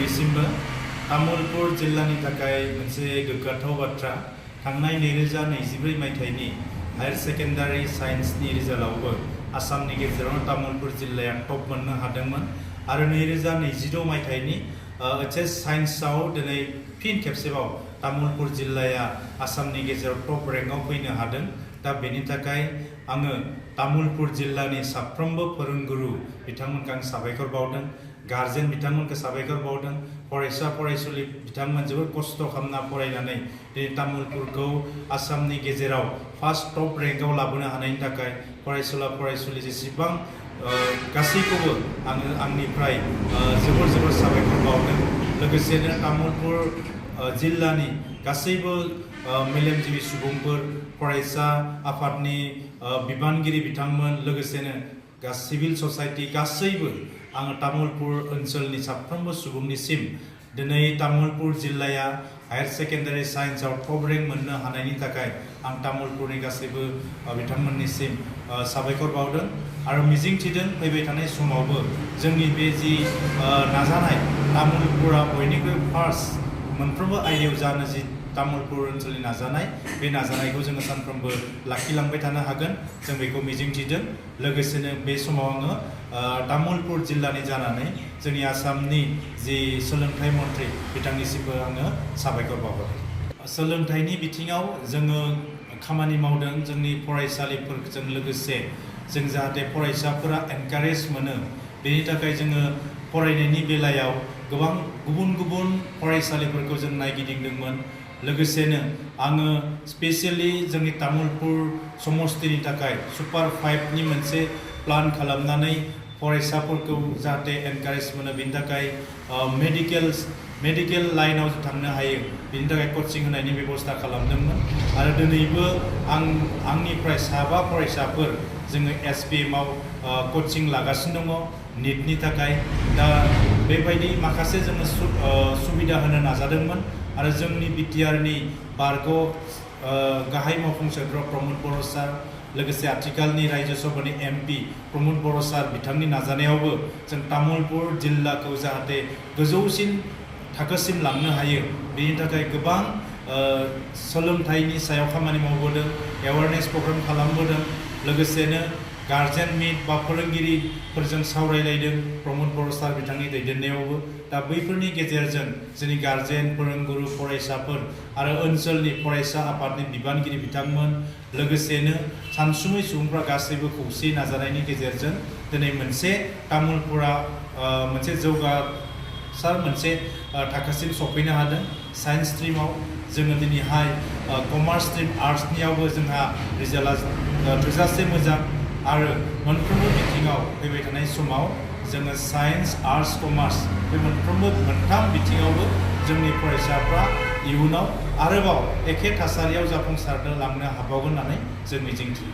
बयनिसिमबो तामुलपुर जिल्लानि थाखाय मोनसे गोग्गाथाव बाथ्रा थांनाय 2024 मायथाइनि हायर सेकेन्डारि साइन्सनि रिजाल्टआवबो आसामनि गेजेरावनो तामुलपुर जिल्लाया टप मोननो हादोंमोन आरो 2026 मायथाइनि एचएस साइन्सआव दिनै फिन खेबसेबाव तामुलपुर जिल्लाया आसामनि गेजेराव टप रेंकआव फैनो हादों। दा बेनि थाखाय आङो तामुलपुर जिल्लानि साफ्रोमबो फोरोंगुरु बिथांमोनखौ आं साबायखर बावदों, गार्जेन बिथांमोनखौ साबायखर बावदों, फरायसा फरायसुलि बिथांमोन जोबोद खस्थ' खालामना फरायनानै दिनै तामुलपुरखौ आसामनि गेजेराव फार्स्ट टप रेंकआव लाबोनो हानायनि थाखाय फरायसुला फरायसुलि जेसेबां गासैखौबो आङो आंनिफ्राय जोबोर साबायखर बावदों। लोगोसेनो तामुलपुर जिल्लानि गासैबो मेलेमजिबि सुबुंफोर, फरायसा आफादनि बिबानगिरि बिथांमोन, लोगोसेनो सिभिल ससाइटि गासैबो आङो तामुलपुर ओनसोलनि साफ्रोमबो सुबुंनिसिम दिनै तामुलपुर जिल्लाया हायर सेकेन्डारि साइन्सआव टप रेंक मोननो हानायनि थाखाय आं तामुलपुरनि गासैबो बिथांमोननिसिम साबायखर बावदों आरो मिजिंथिदों फैबाय थानाय समावबो जोंनि बे जि नाजानाय तामुलपुरा बयनिख्रुइ फार्स्ट मोनफ्रोमबो आयदायाव जानो जि तामुलपुर ओनसोलनि नाजानाय बे नाजानायखौ जोङो सानफ्रोमबो लाखिलांबाय थानो हागोन जों बेखौ मिजिंथिदों। लोगोसेनो बे समाव आङो तामुलपुर जिल्लानि जानानै जोंनि आसामनि जि सोलोंथाइ मन्थ्रि बिथांनिसिमबो आङो साबायखर बावहरो। सोलोंथाइनि बिथिङाव जोङो खामानि मावदों, जोंनि फरायसालिफोरजों लोगोसे जों जाहाथे फरायसाफोरा एनकारेज मोनो बेनि थाखाय जोङो फरायनायनि बेलायाव गोबां गुबुन फरायसालिफोरखौ जों नायगिदिंदोंमोन। लोगोसेनो आङो स्पेसियेलि जोंनि तामुलपुर समस्तिनि थाखाय सुपार 5नि मोनसे प्लान खालामनानै फरायसाफोरखौ जाहाथे एनकारेज मोनो बेनि थाखाय मेडिकेल लाइनाव थांनो हायो बेनि थाखाय कचिं होनायनि बेबस्था खालामदोंमोन आरो दिनैबो आंनिफ्राय 7 फरायसाफोर जोङो एसपिएमआव कचिं लागासिनो दङ नीटनि थाखाय। दा बेबायदि माखासे जोङो सुबिदा होनो नाजादोंमोन आरो जोंनि बिटिआरनि बारग' गाहाय मावफुं सोद्रोमा प्रमद बर' सार, लोगोसे आथिखालनि राज्य सभानि एमपि प्रमद बर' सार बिथांनि नाजानायावबो जों तामुलपुर जिल्लाखौ जाहाथे गोजौसिन थाखोसिम लांनो हायो बेनि थाखाय गोबां सोलोंथाइनि सायाव खामानि मावबोदों, एवारनेस प्रग्राम खालामबोदों, लोगोसेनो गार्जेन मिट बा फोरोंगिरिफोरजों सावरायलायदों प्रमद बर' सार बिथांनि दैदेननायावबो। दा बैफोरनि गेजेरजों जोंनि गार्जेन, फोरोंगुरु, फरायसाफोर आरो ओनसोलनि फरायसा आफादनि बिबानगिरि बिथांमोन, लोगोसेनो सानसुमै सुबुंफ्रा गासैबो खौसे नाजानायनि गेजेरजों दिनै मोनसे तामुलपुरा मोनसे जौगासार मोनसे थाखोसिम सफैनो हादों। साइन्स स्ट्रिमाव जोङो दिनैहाय कमार्स स्ट्रिम आर्ट्सनियावबो जोंहा रिजाल्टआ थोजासे मोजां आरो मोनफ्रोमबो बिथिङाव फैबाय थानाय समाव जोङो साइन्स, आर्ट्स, कमार्स बे मोनथाम बिथिङावबो जोंनि फरायसाफ्रा इयुनाव आरोबाव एखे थासारियाव जाफुंसारनो लांनो हाबावगोन होननानै जों मिजिंथियो।